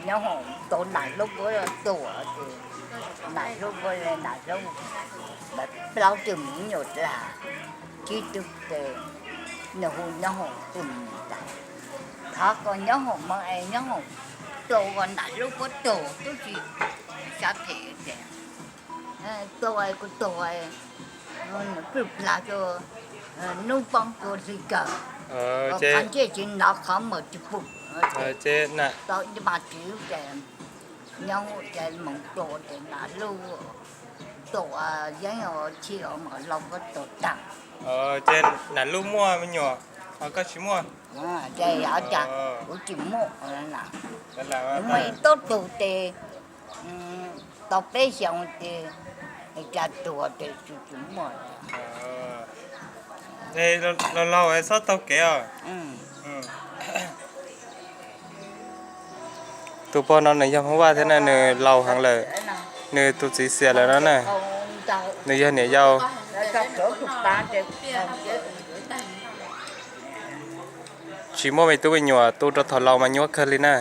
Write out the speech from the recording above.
Nyob hoom tau nam hlub puab tuag ces nam hlub puab, nam hlub plaub tug me nyuam dlaag, tsib tug ces nws hu nyob hoom tug me nyuam tas. Thov kom nyob hoom moog es nyob hoom tau nam hlub puab tuag tub tsi sab phem ces tuag kuv tuag, nws pwj plag rua nub poob rua hli kawg, qhov ntsej tsi nov qhov muag tsi pum, tau mas tsi ces nyob ces moog tua ces nam hlub tua yeeb tsi os mas laug puab tua taag. Ces nam hlub muaj me nyuam, ho koj tsi muaj? Ces yog cas kuv tsi muaj, muaj ib tug tug ces tau peb xyoos ces cas tuag ces tsi muaj. Laug laug xob taug kev os. Tus pog no nws yog Hmoob Vaj thiab na, nws laus heev lawm, nws tus txiv xiam lawm no na, nws yog niam yau. Tsis muaj me tub me nyuam tu rau thaum laus mas nyuaj kawg li na.